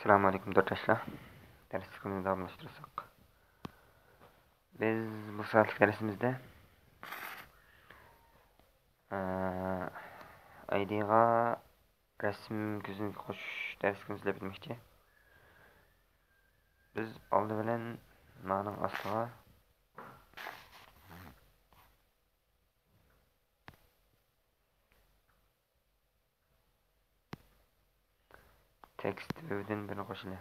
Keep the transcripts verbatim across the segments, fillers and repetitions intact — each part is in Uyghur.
ئەسسالامۇ ئەلەيكۇم تورداشلار. دەرسلىكىمىزنى داۋاملاشتۇرساق. بىز بۇ سائەتلىك دەرسىمىزدە، ئە، ئايدىغا رەسىم كۆزنىكى قوشۇش دەرسلىكىمىزنى ئېلىپ ئۆتمەكچى. بىز ئالدى بىلەن مانىڭ ئاستىغا تېكىست ۋېۋىدىن بىرنى قوشىلى.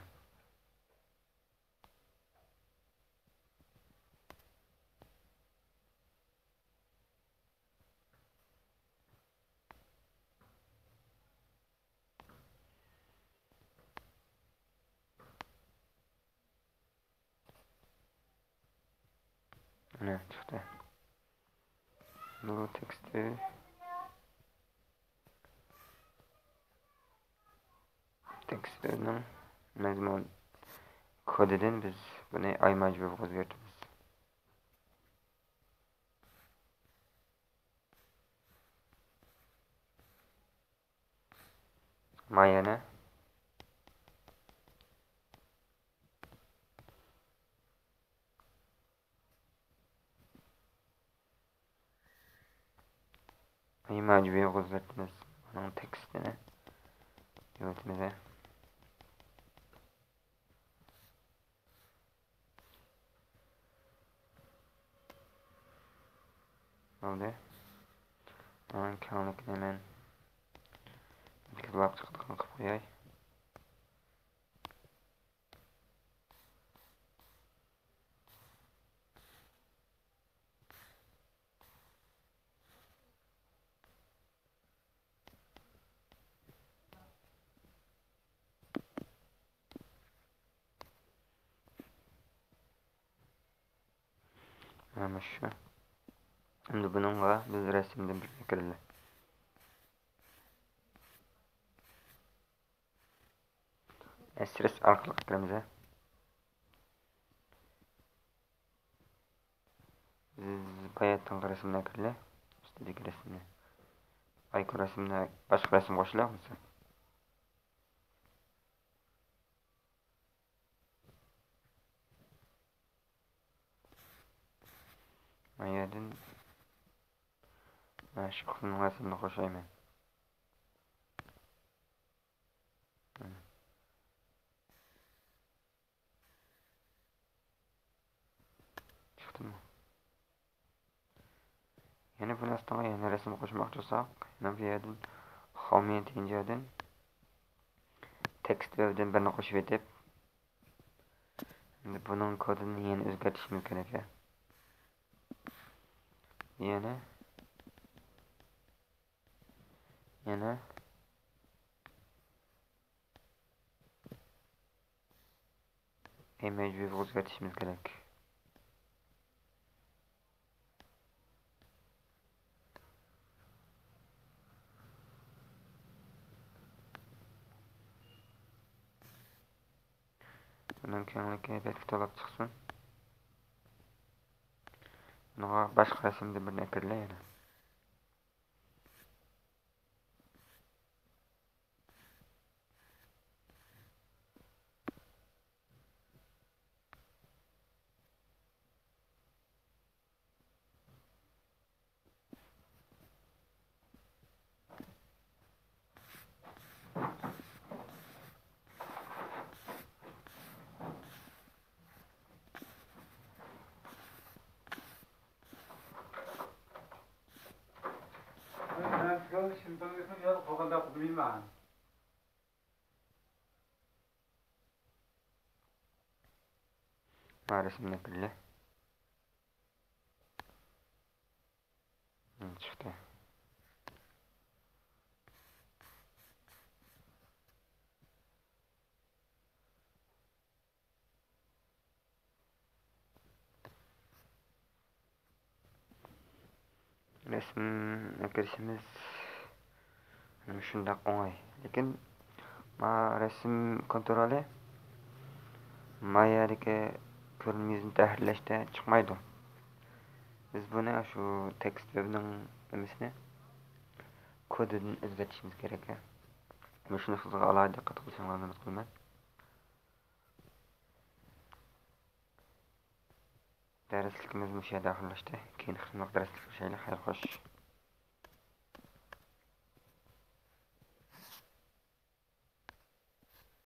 مانا چىقتى. بۇ تېكىست، تېكىستنىڭ مەزمۇن كودىدىن بىز بۇنى ئايماج ۋېۋغا ئۆزگەرتىمىز. مايەنى ئىماج ۋىيغا ئۆزگەرتىمىز. ئۇنىڭ تېكىستىنى يۇتىمىز. بولدى. ئۇنىڭ كەڭلىكىنى مەن ئىككى بۇلاپ چىقىدىغان قىلىپ قوياي. مانا شۇ. ئەمدى بۇنىڭغا بىز رەسىمدىن بىرنى كىرىلى. ئەسرەس ئارقىلىق كىرىمىز. بىز باياتىنقى رەسىمنى كىرىلى. ئۈستىدىكى رەسىمنى. ئايكون رەسىمنى باشقا رەسىم قوشۇلۇق بولمىسا. ما يەردىن مەشۇق نۇقتىنى قوشايمەن. چىقتىمۇ؟ يەنە بۇنىڭ ئۈستىگە يەنە رەسىم قوشماقچى بولساق، يەنە بۇ يەردىن خاۋمىيەن تيەنجيەدىن تېكىست ۋېۋدىن بىرنى قوشۇپ ئېتىپ، ئەمدى بۇنىڭ كودىنى يەنە ئۆزگەرتىشىمىز كېرەك. يەنە، يەنە ئىماج ۋىيغا ئۆزگەرتىشىمىز كېرەك. بۇنىڭ كەڭلىكى بەكلا تولاپ چىقسۇن. بۇنىڭغا باشقا رەسىمدىن بىرنى ئەكىرىلە يەنە. مەن شىنتاڭ يۈزۈم ياز قوغاندا قۇدۇمىما. مارىسىمنى بىللە. چىقتى. رەسىم ئەكىرىشىمىز شۇنداق ئوڭاي. لېكىن ما رەسىم كونترولى ما يەردىكى كۆرۈنمە يۈزىنى تەھرىرلەشتە چىقمايدۇ. بىز بۇنى شۇ تېكىست ۋېبنىڭ نېمىسىنى كودىدىن ئۆزگەرتىشىمىز كېرەك. مۇشۇنى سىزگە ئالاھىدە دىققەت قىلىشىڭلارنى ئۈمىد قىلىمەن. دەرسلىكىمىز مۇشۇ يەردە ئاخىرلاشتى. كېيىنكى قېتىملىق دەرسلىككە كۆرۈشەيلى. خەير خوش.